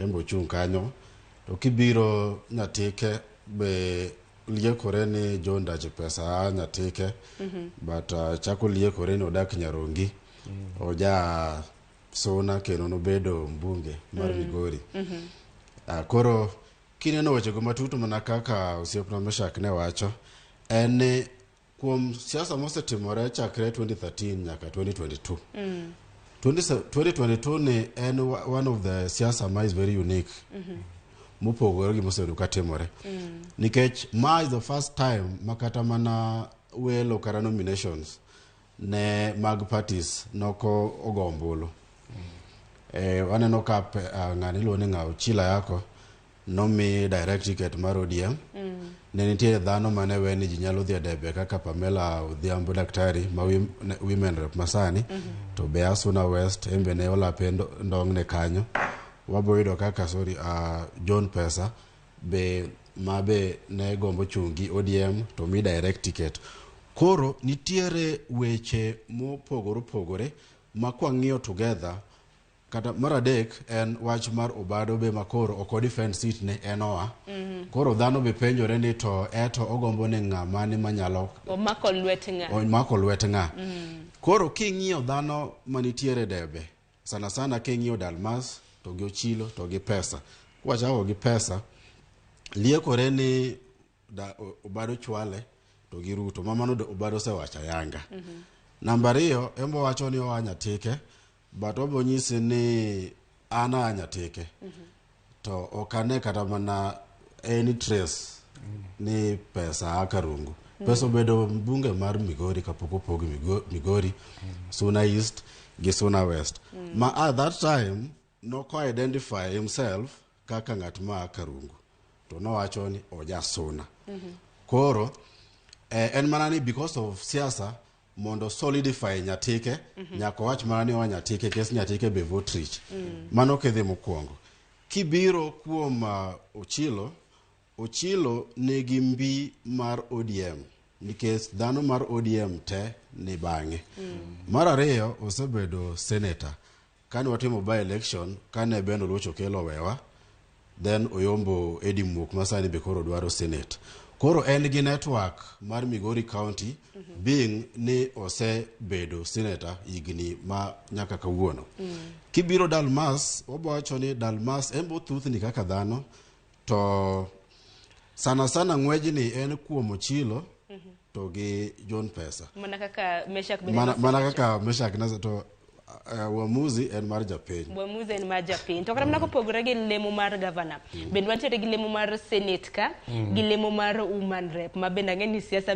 En be ochung' kanyo. To kibiro Nyatike be liekore ni John Dachi Pesa a Nyatike. But chako liekore ni odak Nyarongi. Oja Suna kendo nobedo mbunge mar Migori. Koro kineno wechego matut mana kaka osiepna Meshak ne wacho, en ni kuom siasa mosetimore chakre 2013 nyaka 2022. 2022 ni en one of the siasa ma is very unique mopogore gi mosebedo katimore nikech ma is the first time ma kata mana welo kata nominations ne mag parties noko ogo ombulu. Waneno ka ng'ani iluongo ni ng'a Ochila Yako nomi direct ticket mar ODM. Ne nitie dhano mane we ni ji nyalo dhi e debe kaka Pamela Odhiambo daktari ma women rep masani to be Asuna West en be ne olape ndong'ne kanyo. Wabo yudo kaka sorry, John Pesa be ma be ne gombo chung' gi ODM to mi direct ticket. Koro nitiere weche mopogore opogore ma kwang'iyo together kata mar adek en wach mar Obado be makoro ok o defend seat ne en oa. Koro dhano be penjore ni to eto ogombo ni ng'a mane manyalo Omako lwet ng'a? Omako lwet ng'a. Koro king'iyo dhano manitiere debe sana sana king'iyo Dalmas to gi Ochilo to gi Pesa. Kwachako gi Pesa, liekore ni da, Obado chwale to gi Ruto ma mano Obado osewacho ayanga. Namba ariyo en bo wacho ni oa Nyatike but obo nyisi ni an aa Nyatike to ok ane kata mana any trace ni Pesa a Karungu. Pesa obedo mbunge mar Migori kapok opog Migori, Suna East gi Suna West. Ma at that time noko identify himself kaka ng'at ma a Karungu to nowacho ni oja Suna. Koro en mana ni because of siasa mondo solidify Nyatike nyaka owach mana ni oa Nyatike kes Nyatike be vote rich. Mano kidhi mokwongo. Kibiro kuom Ochilo, Ochilo nigi mbi mar ODM nikech dhano mar ODM te ni bang'e. Mar ariyo osebedo senator. Kane watimo by election, kane Ben Oluoch Okello owewa, then oyombo Eddie Muok ma sani be koro dwaro senate. Koro en gi network mar Migori County being ni osebedo senator higni ma nyaka kawuono. Kibiro Dalmas, wabo wacho ni Dalmas en bo thuthni kaka dhano to sana sana ng'wejni en kuom Ochilo to gi John Pesa. Mana kaka Meshak bende Mana kaka Meshak nase to uamuzi en mar japiny. Uamuzi en mar japiny. To kata mana kopogore gi lemo mar gavana, bende wantiere gi lemo mar senate ka, gi lemo mar woman rep, ma bende ang'e ni siasa